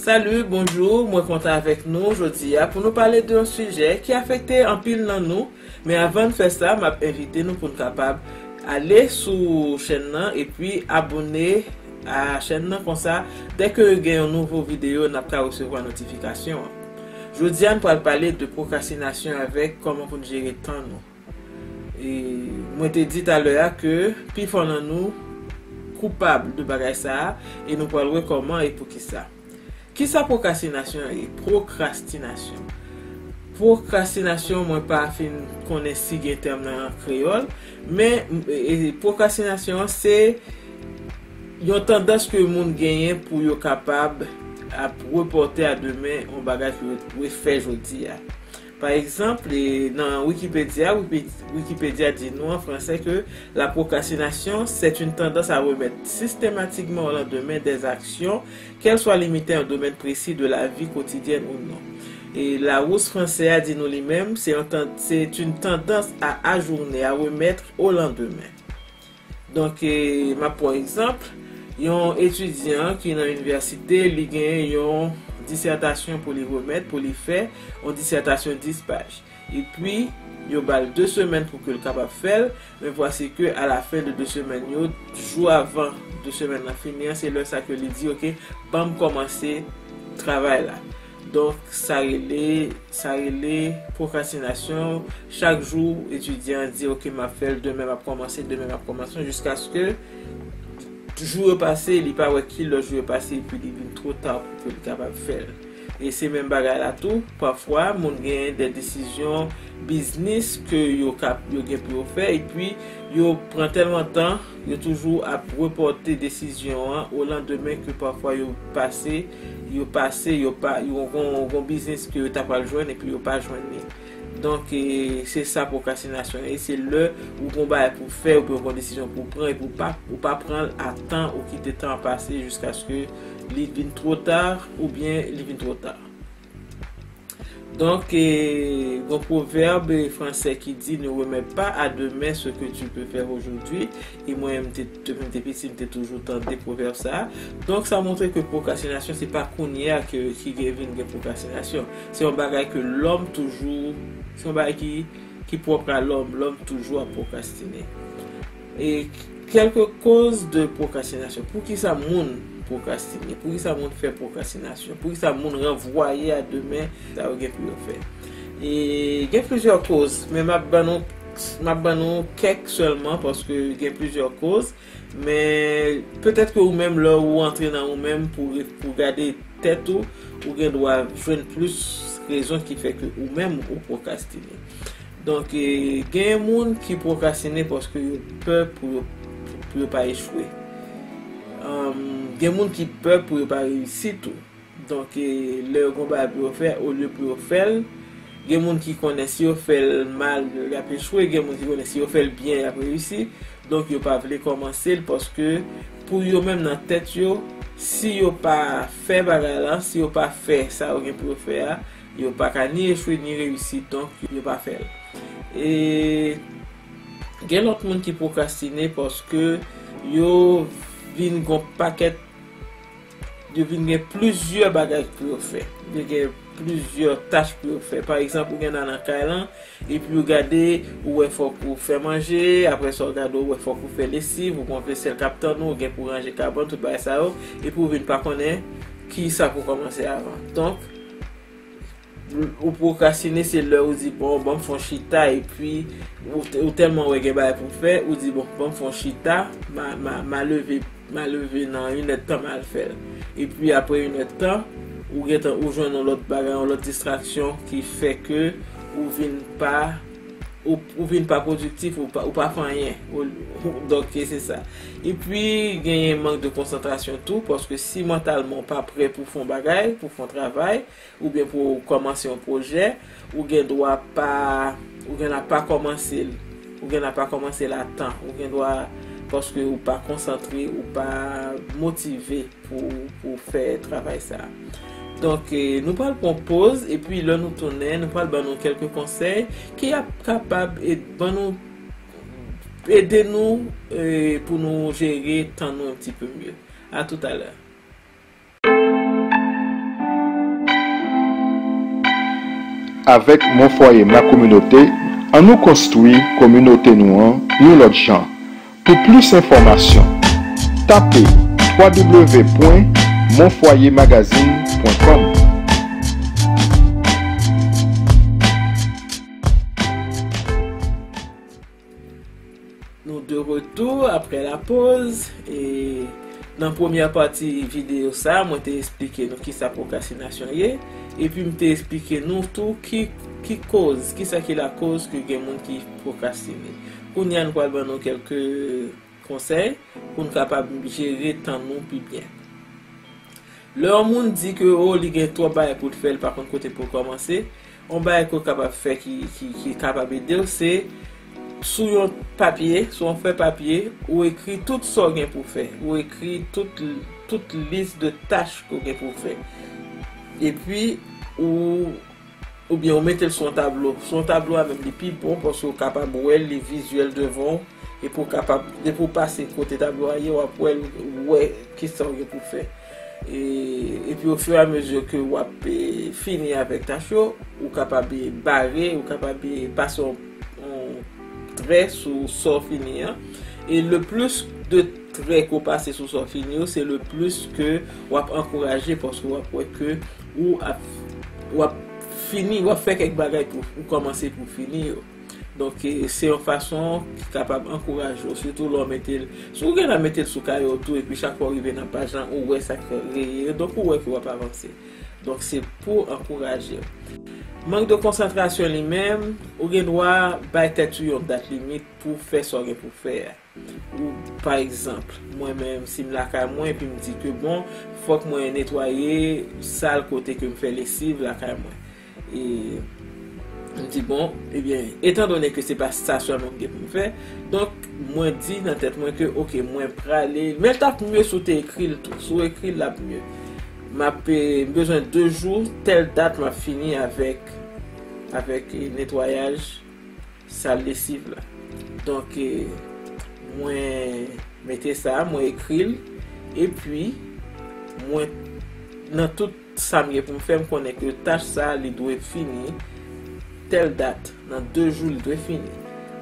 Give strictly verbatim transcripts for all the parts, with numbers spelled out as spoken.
Salut, bonjou, mwen kontan avèk nou jodi a pou nou pale de yon sijè ki afekte anpil nan nou. Men avan n fè sa, m ap envite nou pou n kapab ale sou chèn nan epi abone a chèn nan, konsa dèke gen yon nouvo videyo, n ap ka resevwa notifikasyon an. Jodi a, n pral pale de pwokrastinasyon avèk kòman pou n jere tan nou. E mwen te di talè a ke pifò nan nou koupab de bagay sa a, e nou pral wè kòman e poukisa. Kisa pwokrastinasyon ye? Pwokrastinasyon. Pwokrastinasyon, mwen pa fin konnen si gen tèm nan an kreyòl, men e, e, pwokrastinasyon an se yon tandans ke moun genyen pou yo kapab ap repòte a demen yon bagay ke yo dwe fè jodi a. Pa egzanp, e, nan Wikipedya, Wiki-, Wikipedya di nou an fransè ke la procrastination, c'est une tendance à remettre systématiquement au lendemain des actions, qu'elles soient limitées à un domaine précis de la vie quotidienne ou non. E Lawous fransè a di nou li menm, c'est un ten-, c'est une tendance à ajourner, à remettre au lendemain. Donk, e, m ap pran egzanp, yon etidyan ki nan inivèsite, li gen yon disètasyon pou li remèt, pou li fè, yon disètasyon dis paj. Epi, yo ba l de semèn pou ke l kapab fè l, men vwasi ke a la fen de de semèn yo, jou avan de semèn nan fini an, se lè sa ke li di, "Ok, ban m kòmanse travay la." Donk, sa rele, sa rele pwokrastinasyon. Chak jou, etidyan an di, "Ok, m ap fè l, demen m ap kòmanse, demen m ap kòmanse," jiskaske jou yo pase, li pa wè ki lè jou yo pase, epi li vin twò ta pou ke li kapab fè l. E se menm bagay la tou, pafwa, moun gen de desizyon biznis ke yo kap, yo gen pou yo fè, epi yo pran tèlman tan, yo toujou ap repòte desizyon an o landemen ke pafwa yo pase, yo pase, yo pa, yo gon, gon biznis ke yo ta pral jwenn epi yo pa jwenn li. Donk, e, se sa pwokrastinasyon ye. Se lè ou gon bagay pou fè, oubyen ou gon desizyon pou pran, epi ou pa, ou pa pran l a tan, ou kite tan an pase jiskaske li vin twò ta, oubyen li vin twò ta. Donk, e, gon pwovèb fransè ki di, "Ne remets pas à demain ce que tu peux faire aujourd'hui." E mwen, m te, depi m te piti, m te toujou tande pwovèb sa a. Donk, sa montre ke pwokrastinasyon, se pa kounye a ke, ki gen, vin gen pwokrastinasyon. Se yon bagay ke lòm toujou, se yon bagay ki, ki pwòp a lòm. Lòm toujou ap pwokrastine. E kèlke koz de pwokrastinasyon. Poukisa moun pwokrastine? Poukisa moun fè pwokrastinasyon? Poukisa moun ranvwaye a demen sa yo gen pou yo fè? E gen plizyè koz, men m ap ban nou, m ap ban nou kèk sèlman, paske gen plizyè koz. Men petèt ke ou menm, lè ou antre nan ou menm pou re-, pou gade tèt ou, ou gen dwa jwenn plis rezon ki fè ke ou menm ou pwokrastine. Donk, e, gen moun ki pwokrastine paske yo pè pou yo, pou yo pa echwe. Anm, gen moun ki pè pou yo pa reyisi tou. Donk, e, lè yo gon bagay pou yo fè, olye pou yo fè l, gen moun ki konnen si yo fè l mal, y ap echwe, gen moun ki konnen si yo fè l byen, y ap reyisi. Donk, yo pa vle kòmanse l paske pou yo menm nan tèt yo, si yo pa fè bagay la, si yo pa fè sa yo gen pou yo fè a, yo pa ka ni echwe ni reyisi, donk yo pa fè l. E gen lòt moun ki pwokrastine paske yo vin gon pakèt, yo vin gen plizyè bagay pou yo fè. Yo gen plizyè tach pou yo fè. Pa egzanp, ou gen nan, nan kay lan, epi ou gade, ou wè fòk ou fè manje, apre sa ou gade, ou wè fòk ou fè lesiv, ou gon vesèl k ap tann ou, ou gen pou ranje kabann, tout bagay sa yo, epi ou vin pa konnen ki sa pou kòmanse avan. Donk, ou pwokrastine, se lè ou di, "Bon, ban m fè yon chita," epi ou, ou tèlman wè gen bagay pou fè, ou di, "Bon, ban m fè yon chita, ma, ma, ma leve, ma leve nan inèdtan, ma al fè l." Epi apre inèdtan, ou gentan, ou jwenn yon lòt bagay, yon lòt distraksyon ki fè ke ou vin pa, ou, ou vin pa pwodiktif, ou pa, ou pa fè anyen. Ou, ou, donk, se sa. Epi, genyen mank de konsantrasyon tou, paske si mantalman ou pa prè pou fè yon bagay, pou fè yon travay, oubyen pou w kòmanse yon pwojè, ou gen dwa pa, ou gen dwa pa kòmanse l, ou gen dwa pa kòmanse l a tan, ou gen dwa, paske ou pa konsantre, ou pa motive pou, pou fè travay sa. Donk, e, nou pral pran poz, epi lè nou tounen, nou pral ban nou kèlke konsèy ki ap kapab ed-, ban nou, ede nou, e, pou nou jere tan nou un petit peu mieux. À tout à l'heure. Avèk Mon Fwaye Ma Kominote, annou konstwi kominote nou an yon lòt jan. Pou plis enfòmasyon, tape w w w pwen mon fwaye magazine pwen kòm. Nou de retour après la pause. E nan premyè pati videyo sa, mwen te eksplike nou kisa pwokrastinasyon ye. Epi m te eksplike nou tou ki, ki koz, kisa ki lakoz ke gen moun ki pwokrastine. Kounye a, nou pral ban nou kèlke konsèy pou n kapab jere tan nou pi byen. Lè yon moun di ke, o, li gen twòp bagay pou l fè, li pa konn kote pou l kòmanse, yon bagay ke w kapab fè ki, ki, ki kapab ede w, se sou yon papye, sou yon fèy papye, ou ekri tout sa w gen pou w fè. Ou ekri tout, tout lis de tach ke w gen pou w fè. Epi, ou oubyen ou mete l sou yon tablo. Sou yon tablo a menm li pi bon paske ou kapab wè l, li vizyèl devan w, epi ou kapab, depi ou pase kote tablo a ye, w ap wè l, ou wè kisa w gen pou fè. E, epi au fur et à mesure ke w ap e, fini avèk tach yo, ou kapab e, bare, ou kapab e, pase yon, yon trè sou sa w fini an. E le plus de trè ke w pase sou sa w fini yo, se le plus ke w ap ankouraje paske w ap wè ke ou ap, w ap fini, w ap fè kèk bagay pou ou kòmanse pou fini yo. Donk, e, se yon fason ki kapab ankouraje w, sitou lè w mete l, si w gentan mete l sou kaye w tou, epi chak fwa w rive nan paj lan, ou wè sa k reye yo, donk ou wè ke w ap avanse. Donk, se pou ankouraje w. Mank de konsantrasyon li menm, ou gen dwa bay tèt ou yon dat limit pou w fè sa w gen pou w fè a. Ou, pa egzanp, mwen menm, si m lakay mwen, epi m di ke, bon, fòk mwen netwaye sal kote ke m fè lesiv lakay mwen. E m di, bon, ebyen, etan done ke se pa sa sèlman m gen pou m fè, donk, mwen di nan tèt mwen ke, oke, mwen prale, men l t ap mye si w te ekri l tou. Si w ekri l, l ap mye. M ap, e, m bezwen de jou, tèl dat m ap fini avèk, avèk, e, netwayaj sal lesiv la. Donk, e, mwen mete sa, mwen ekri l, epi mwen, nan tout sa m gen pou m fè, m konnen ke tach sa, li dwe fini tèl dat, nan de jou, li dwe fini.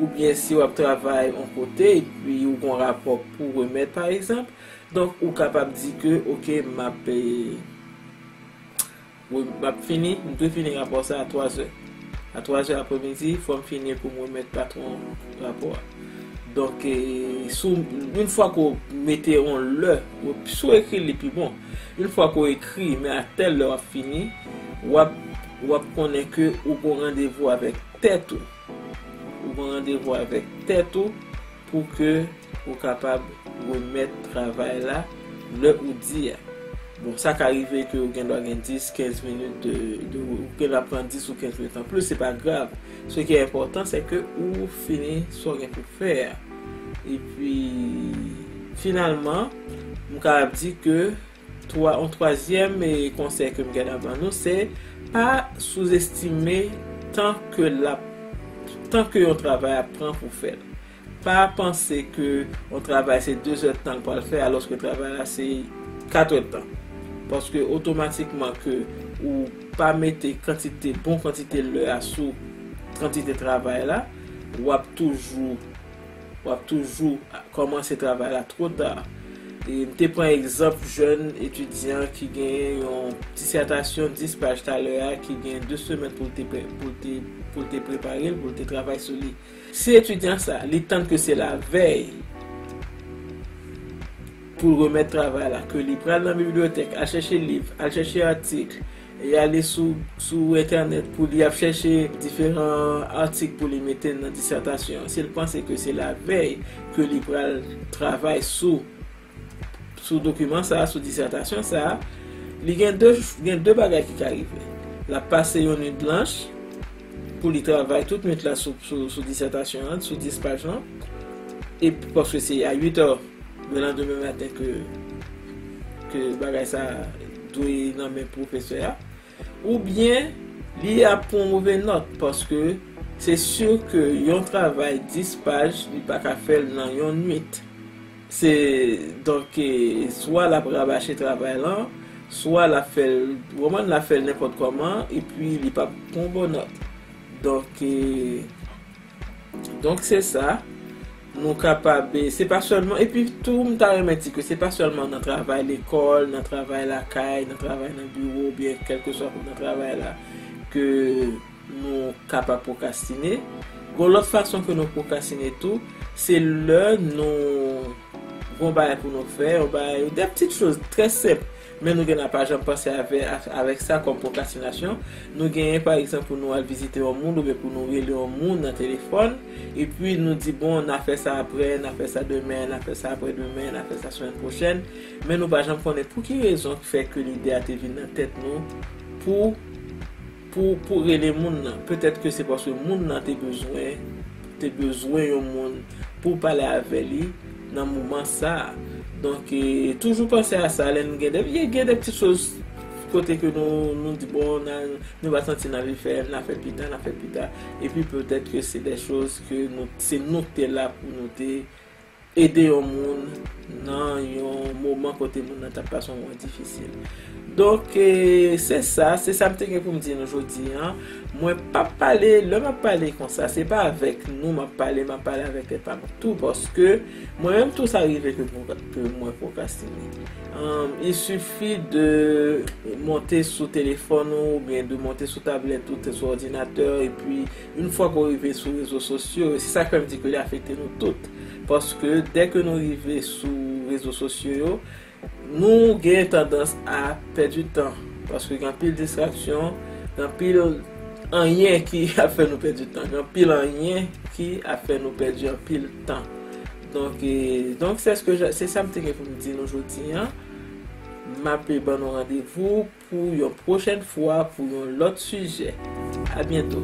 Oubyen si w ap travay yon kote, epi ou gen yon rapò pou remèt, pa egzanp, donk, ou kapab di ke, oke, m ap, e, Wi, m ap fini, m dwe fini rapò sa a twa zè. A twa zè apremidi, fò m fini pou m remèt patwon rapò a. Donk, e, si w, yon fwa ke w mete yon lè, w, si w ekri li pi bon. Yon fwa ke w ekri, men a tèl lè w ap fini, w ap, w ap konnen ke ou gen yon randevou avèk tèt ou. Ou gen yon randevou avèk tèt ou pou ke ou kapab remèt travay la lè ou di a. Bon, sa ka rive ke ou gen dwa gen dis, kenz minit de, de, ou gen dwa pran dis ou kenz minit anplis, se pa grav. Ce qui est important, c'est que ou fini sa w gen pou fè a. Epi, finalman, m kapab di ke twa, yon twazyèm, e, konsèy ke m gen a ban nou, se pa souzestime tan ke l ap, tan ke yon travay ap pran pou fè l. Pa panse ke yon travay se de zè tan l pral fè, alòske travay la se kat è tan. Paske otomatikman ke ou pa mete kantite, bon kantite lè a sou kantite travay la, w ap toujou, w ap toujou kòmanse travay la twò ta. E m te pran egzanp jèn etidyan ki gen yon disètasyon dis paj talè a, ki gen de semèn pou l te pre-, pou l te, pou l te prepare l, pou l te travay sou li. Si etidyan sa, li tann ke se lavèy pou l remèt travay la, ke li pral nan bibliyotèk, al chèche liv, al chèche atik, e ale sou, sou entènèt pou li ap chèche diferan atik pou li mete nan disètasyon an. Si l panse ke se lavèy ke li pral travay sou, sou dokiman sa a, sou disètasyon sa a, li gen de, gen de bagay ki ka rive. L ap pase yon nwit blanch pou li travay tout nwit la sou, sou, sou disètasyon an, sou dis paj lan. E paske se a uit è lelandemen maten ke, ke bagay sa a dwe nan men pwofesè a. Oubyen, li ap pran move nòt, paske se si ke yon travay dis paj, li pa ka fè l nan yon nwit. Se, donk, e, swa l ap rabache travay lan, Swa l ap fè l, w konprann, l ap fè l nenpòt kòman, epi li p ap pran bon nòt. Donk, e, donk se sa, nou kapab, e, se pa sèlman, epi tou, m ta renmen di ke se pa sèlman nan travay lekòl, nan travay lakay, nan travay nan biwo, oubyen kèlkeswa nan travay la, ke nou kapab pwokrastine. Gon lòt fason ke nou pwokrastine tou, se lè nou gon bagay pou nou fè, yon bagay, de ti choz trè senp, men nou gen, n a pa janm panse avè, avèk sa kòm pwokrastinasyon. Nou genyen, pa egzanp, pou nou al vizite yon moun oubyen pou nou rele yon moun nan telefòn, epi nou di, bon, n a fè sa aprè, n a fè sa demen, n a fè sa aprè demen, n a fè sa semèn pwochèn, men nou pa janm konnen pou ki rezon ki fè ke lide a te vin nan tèt nou pou, pou, pou rele moun nan. Petèt ke se paske moun nan te bezwen, te bezwen yon moun pou pale avè li nan moman sa a. Donk, e, toujou panse a sa, lè n gen de, gen de ti choz kote ke nou, nou di, bon, n a, nou pa santi n anvi fè, n a fè pita, n a fè pita. Epi petèt ke se de choz ke nou, se nou ki te la pou nou te ede yon moun nan yon moman kote moun nan t ap pase yon moman difisil. Donk, e, se sa, se sa m te gen pou m di nou jodi a. Mwen p ap pale, lè m ap pale konsa, se pa avèk nou m ap pale, m ap pale avèk tèt pa m tou, paske mwen menm tou sa rive ke, ke mwen pwokrastine. Um, il suffit de monte sou telefòn ou, oubyen de monte sou tablèt ou, sou òdinatè, epi yon fwa ke w rive sou rezo sosyo, e se sa k fè m di ke li afekte nou tout. Paske dè ke nou rive sou rezo sosyo yo, nou gen tandans a pèdi tan. Paske gen anpil distraksyon, gen anpil anyen ki ap fè nou pèdi tan. Gen anpil anyen ki ap fè nou pèdi anpil tan. Donk, e, donk, se sa ke, se sa m te gen pou m di nou jodi a. M ap ban nou randevou pou yon pwochèn fwa, pou yon lòt sijè. A byento.